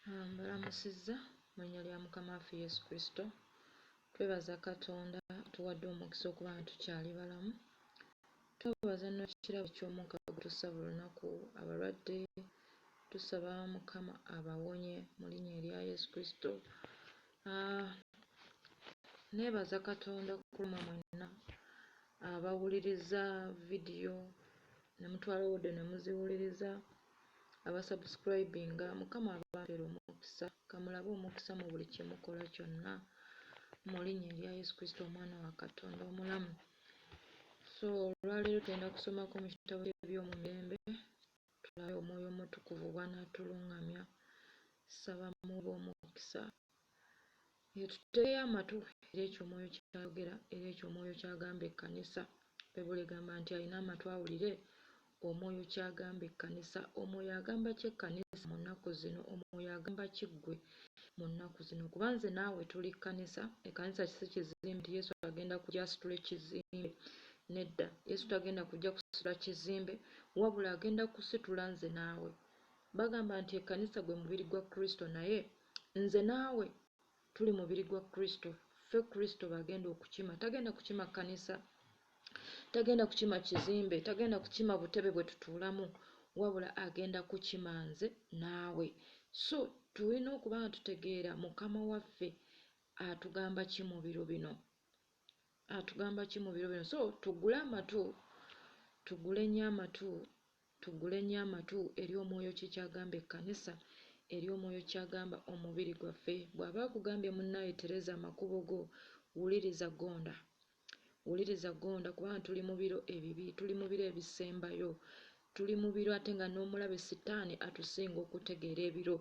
Mbalamusizza mu linnya lya Mukama waffe Yesu Kristo. Twebaza Katonda atuwadde omukisa okuba nga tukyali balamu. Twebaza n'ekirabo eky'omukka gwe tussa buli lunaku. Abalwadde tusaba Mukama abawonye mu linnya erya Yesu Kristo. Neebaza Katonda ku lwammwe mwenna abawuliriza vidiyo ne mutwala obudde ne muziwuliriza, abasubscribinga. Mukama abampeere omukisa, kamulabe omukisa mu buli kye mukola kyonna mu linnya erya Yesu Kristo Omwana wa Katonda omulamu. So olwaleero tugenda kusomako mu kitabo ky'Ebyomumirembe, tulabe Omwoyo Omutukuvu bw'anaatulungamya. Nsaba muwe omukisa. Tutegeyo amatu eri ekyo Omwoyo ky'ayogera, eri ekyo Omwoyo ky'agamba ekkanisa. Bayibuli egamba nti alina amatu awulire Omwoyo ky'agamba ekkanisa. Omwoyo agamba ki ekkanisa mu nnaku zino? Omwoyo agamba ki ggwe mu nnaku zino? Kuba nze naawe tuli kkanisa. Ekkanisa si kizimbe nti Yesu agenda kujja asitule kizimbe. Nedda, Yesu tagenda kujja kusitula kizimbe, wabula agenda kusitula nze naawe. Bagamba nti ekkanisa gwe mubiri gwa Kristo, naye nze naawe tuli mubiri gwa Kristo. Ffe Kristo b'agenda okukima. Tagenda kukima kkanisa, tagenda kukima kizimbe, tagenda kukima butebe bwe tutuulamu, wabula agenda kukima nze naawe. So tulina okuba nga tutegeera Mukama waffe atugamba ki mu biro bino. Atugamba ki mu biro bino. So tuggule amatu, tuggule nnyo amatu, tuggule nnyo amatu eri Omwoyo ki ky'agamba ekkanisa, eri Omwoyo ky'agamba omubiri gwaffe. Bw'aba akugambye munnaaye tereza amakubo go, wuliriza gonda. Wuliriza gonda kubanga tuli mu biro ebibi, tuli mu biro ebisembayo, tuli mu biro ate nga n'omulabe Sitaani atusinga okutegeera ebiro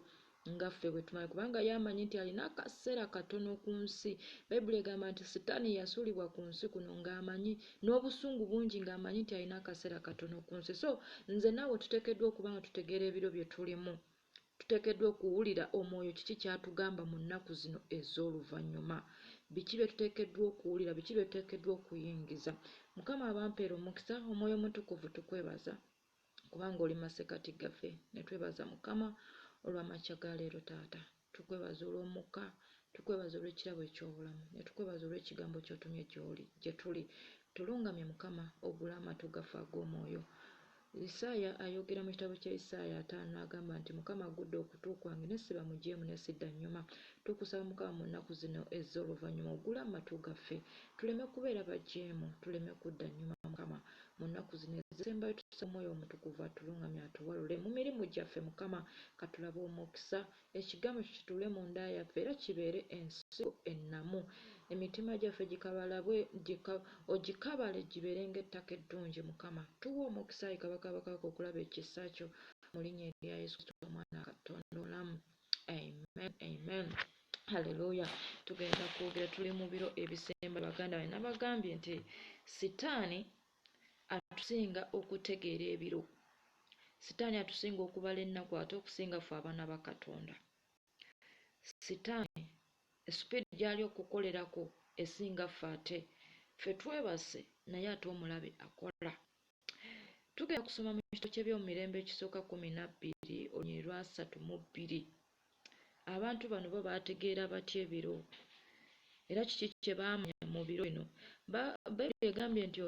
nga ffe bwe tumanyi, kubanga ye amanyi nti alina akaseera katono ku nsi. Bayibuli egamba nti Sitaani yasuulibwa ku nsi kuno ng'amanyi n'obusungu bungi, ng'amanyi nti alina akaseera katono ku nsi. So nze naawe tuteekeddwa okuba nga tutegeera ebiro bye tulimu. Tuteekeddwa okuwulira Omwoyo kiki ky'atugamba mu nnaku zino ez'oluvannyuma. Biki bye tuteekeddwa okuwulira, biki bye tuteekeddwa okuyingiza. Mukama abampeere omukisa. Omwoyo Omutukuvu tukwebaza kubanga oli masekkati gaffe. Ne twebaza Mukama olw'amakya ga leero Taata. Tukwebaza olw'omukka, tukwebaza olw'ekirabo eky'obulamu, ne tukwebaza olw'ekigambo ky'otumye gy'oli gye tuli. Tulungamye Mukama, oggule amatu gaffe ag'omwoyo. Isaaya ayogera mu kitabo kya Isaaya 50 n'agamba nti Mukama aggudde okutu kwange ne siba mujeemu ne sidda nnyuma. Tukusaba Mukama mu nnaku zino ez'oluvannyuma oggule amatu gaffe tuleme kubeera bajeemu, tuleme kudda nnyuma Mukama. Mu nnaku zino ezisembayo tusaba Omwoyo Omutukuvu atulungamye atuwalule mu mirimu gyaffe Mukama, katulabe omukisa. Ekigambo kyo kituule munda yaffe era kibeere ensigo ennamu. Emitima gyaffe gikabalabwe, ogikabale gibeere ng'ettaka eddungi Mukama. Tuwe omukisa ayi Kabaka bakabaka okulaba ekisa kyo mu linnya erya Yesu Kristo Omwana wa Katonda omulamu. Amen, amen. Hallelujah. Tugenda kwogera tuli mu biro ebisemba baganda bange. Nabagambye nti Sitaani atusinga okutegeera ebiro. Sitaani atusinga okubala ennaku ate okusinga ffe abaana ba Katonda. Sitaani supiidi gy'ali okukolerako esinga ffe ate. Ffe twebase naye ate omulabe akola. Tugenda kusoma mu kitabo ky'Ebyomumirembe ekisooka 12 olunyiriri lwa 32. Abantu bano bo baategeera batya ebiro? Era kiki kye baamanya mu biro bino? Bayibuli egambye nti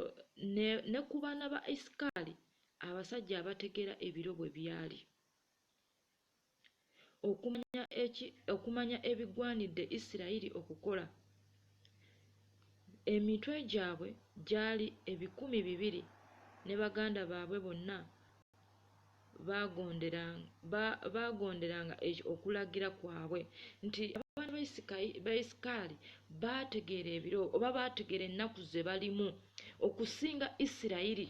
ne ku baana ba Isikaali abasajja abategeera ebiro bwe byali. Okumanya ebigwanidde Isirayiri okukola. Emitwe gyabwe gyali 2,000 ne baganda baabwe bonna baagonderanga okulagira kwabwe. Nti abaana ba Isikaali baategeera ebiro oba baategeera ennaku ze balimu okusinga Isirayiri.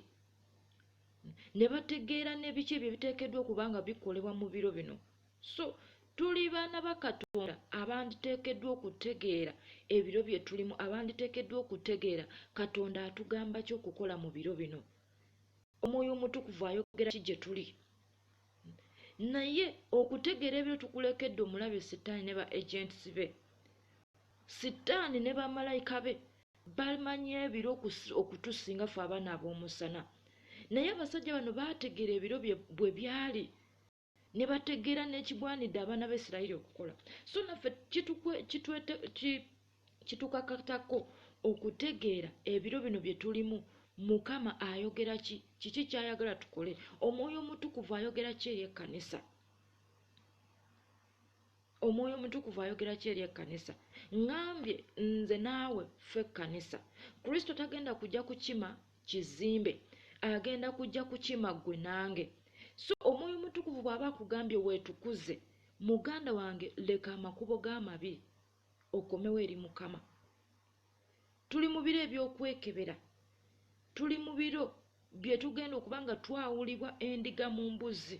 Ne bategeera ne biki ebyo ebiteekeddwa okuba nga bikolebwa mu biro bino. So tuli baana ba Katonda abanditeekeddwa okutegeera ebiro bye tulimu, abanditeekeddwa okutegeera Katonda atugamba ki okukola mu biro bino. Omwoyo Omutukuvu ayogera ki gye tuli. Naye okutegeera ebiro tukulekedde omulabe Sitaani ne ba agents be. Sitaani ne bamalayika be bamanyi ebiro okutusinga ffe abaana ab'omusana. Naye abasajja bano baategeera ebiro bwe byali. Ne bategeera n'ekigwanidde abaana ba Isirayiri okukola. So naffe kitukakatako okutegeera ebiro bino bye tulimu. Mukama ayogera ki? Kiki ky'ayagala tukole? Omwoyo Omutukuvu ayogera ki eri ekkanisa? Omwoyo Omutukuvu ayogera ki eri ekkanisa? Ŋŋambye nze naawe ffe ekkanisa. Kristo tagenda kujja kukima kizimbe, agenda kujja kukima ggwe nange. So Omwoyo Omutukuvu bw'aba akugambye weetukuze, muganda wange leka amakubo g'amabi okomewo eri Mukama. Tuli mu biro eby'okwekebera. Tuli mu biro bye tugenda okuba nga twawulibwa endiga mu mbuzi.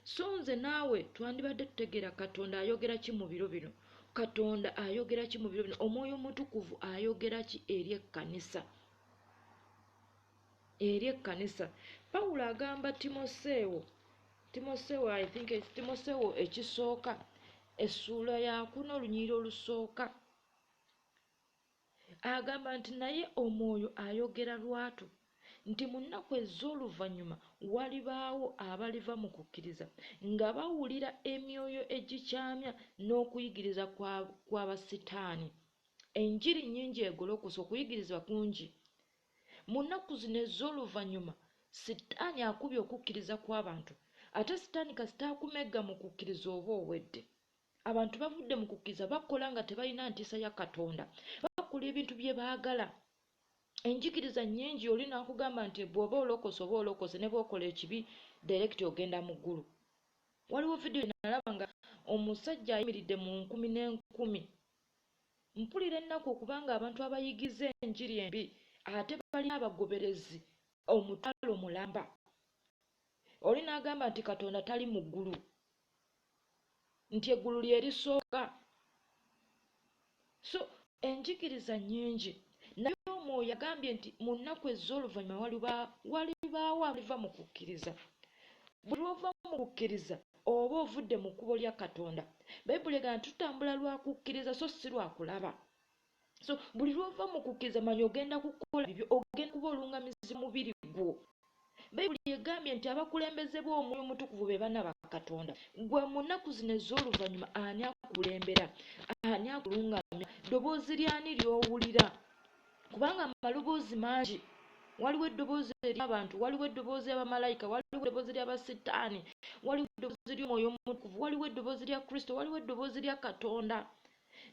So nze naawe twandibadde tutegeera Katonda ayogera ki mu biro bino. Katonda ayogera ki mu biro bino? Omwoyo Omutukuvu ayogera ki eri ekkanisa? Eri ekkanisa. Pawulo agamba Timoseewo, Timoseewo, I think it's Timoseewo ekisooka, essuula yakuna olunyiriri olusooka. Agamba nti naye Omwoyo ayogera lwatu nti mu nnaku ez'oluvannyuma walibaawo abaliva mu kukkiriza, nga bawulira emyoyo egikyamya n'okuyigiriza kw'abasitaani. Enjiri nnyingi egolokose, okuyigirizibwa kungi. Mu nnaku zino ez'oluvannyuma sitaani akubye okukkiriza kw'abantu, ate sitaani kasita akumegga mu kukkiriza oba owedde. Abantu bavudde mu kukkiriza, bakola nga tebalina ntiisa ya Katonda, bakola ebintu bye baagala. Enjigiriza nnyingi, oli n'akugamba nti bw'oba olokose oba olokose, ne bw'okola ekibi direct ogenda mu ggulu. Waliwo vidiyo gye nalaba nga omusajja ayimiridde mu nkumi n'enkumi. Mpulira ennaku okubanga abantu abayigiza enjiri embi ate balina abagoberezi 10,000 mulamba. Oli n'agamba nti Katonda tali mu ggulu, nti eggulu lye lisooka. So enjigiriza nnyingi, naye Omwoyo agambye nti mu nnaku ez'oluvannyuma walibaawo abaliva mu kukkiriza. Buli lw'ova mu kukkiriza oba ovudde mu kkubo lya Katonda. Bayibuli egamba nti tutambula lwa kukkiriza so si lwa kulaba. So buli lw'ova mu kukkiriza manya ogenda kukola bibyo, ogenda kuba olungamizibwa mubiri gwo. Bayibuli egambye nti abakulembeze b'Omwoyo Omutukuvu be baana ba Katonda. Ggwe mu nnaku zino ez'oluvannyuma ani akulembera? Ani akulungamya? Ddoboozi ly'ani ly'owulira? Kubanga amaloboozi mangi. Waliwo eddoboozi ery'abantu, waliwo eddoboozi ly'abamalayika, waliwo eddoboozi ly'abasitaani, waliwo eddoboozi ly'Omwoyo Omutukuvu, waliwo eddoboozi lya Kristo, waliwo eddoboozi lya Katonda.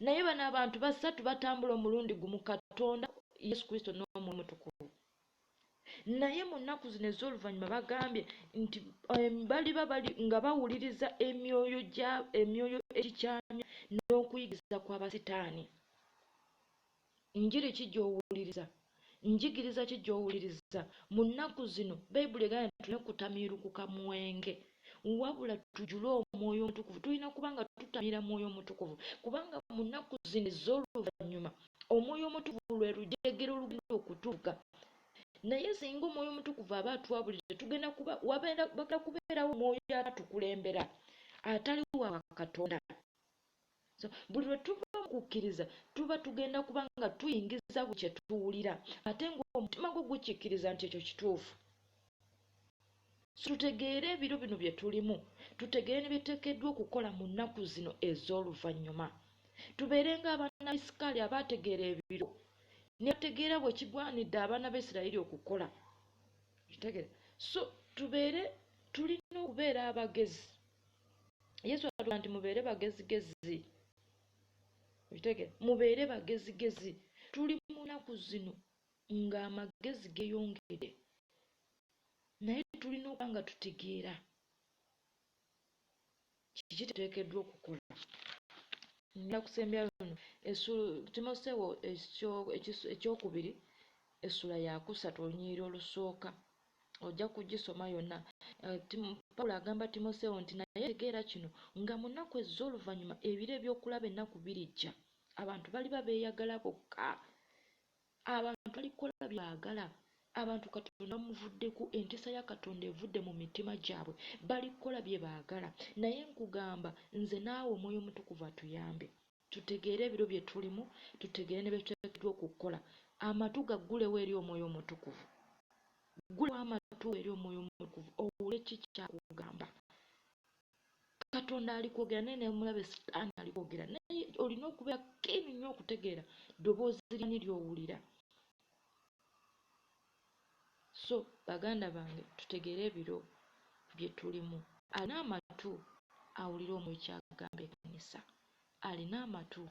Naye bano abantu basatu batambula omulundi gumu, Katonda, Yesu Kristo n'Omwoyo Omutukuvu. Naye mu nnaku zino ez'oluvannyuma bagambye nti baliba bali nga bawuliriza emyoyo egikyamya n'okuyigiriza kw'abasitaani. Njiri ki gy'owuliriza? Njigiriza ki gy'owuliriza? Mu nnaku zino Bayibuli egambye nti tuleme kutamiirukuka mwenge, wabula tujule Omwoyo Omutukuvu. Tulina kuba nga tutamiira Mwoyo Omutukuvu, kubanga mu nnaku zino ez'oluvannyuma Omwoyo Omutukuvu lwe lujegere olugenda okutuuka. Naye singa Omwoyo Omutukuvu aba atwabulidde, tugenda kuba, wabeera, bagenda kubeerawo Omwoyo atukulembera atali wa Katonda. So, buli lwe tuva mu kukkiriza tuba tugenda kuba nga tuyingiza buli kye tuwulira, ate ng'omutima gwo gukikkiriza nti ekyo kituufu. So, tutegeere ebiro bino bye tulimu, tutegeere ne bye tuteekeddwa okukola mu nnaku zino ez'oluvannyuma. Tubeere ng'abaana ba Isikaali abaategeera ebiro, ne bategeera bwe kigwanidde abaana ba Isirayiri okukola. Kitegeera? So, tulina okubeera abagezi. Yesu atugamba nti mubeere bagezigezi. Okitegeera? Mubeere bagezigezi. Tuli mu nnaku zino ng'amagezi geeyongedde, naye tulina okuba nga tutegeera kiki kye tuteekeddwa okukola. Ngenda kusembya luno Timoseewo ekyokubiri essula ya kusatu olunyiriri olusooka, ojja kugisoma yonna. Pawulo agamba Timoseewo nti naye tegeera kino, nga mu nnaku ez'oluvannyuma ebiro eby'okulaba ennaku birijja. Abantu baliba beeyagala bokka, abantu balikola bye baagala, abantu Katonda bamuvuddeko, entiisa ya Katonda evudde mu mitima gyabwe, balikola bye baagala. Naye nkugamba nze naawe Omwoyo Omutukuvu atuyambe tutegeere ebiro bye tulimu, tutegeere ne bye tuteekeddwa okukola. Amatu gaggulewo eri Omwoyo Omutukuvu, ggulewo amatu eri Omwoyo Omutukuvu owulire ki ky'akugamba. Katonda ali kwogera naye nemulabe sitaani ali kwogera naye. Olina okubeera keen nnyo okutegeera ddoboozi lyani ly'owulira. So baganda bange, tutegeere ebiro bye tulimu. Alina amatu awulire omwoyo kyagamba ekkanisa. Alina amatu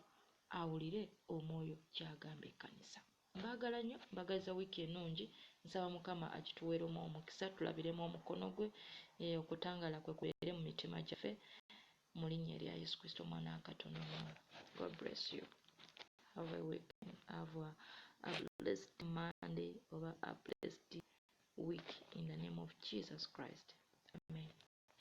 awulire omwoyo kyagamba ekkanisa. Mbaagala nnyo, mbagaliza wiiki ennungi. Nsaba Mukama agituweeremu omukisa, tulabiremu omukono gwe, okutangaala kwe kubeere mu mitima gyaffe, mu linnya erya Yesu Kristo omwana wa Katonda omulamu. God bless you. Have a week, have a blessed Monday oba a blessed week in the name of Jesus Christ. Amen.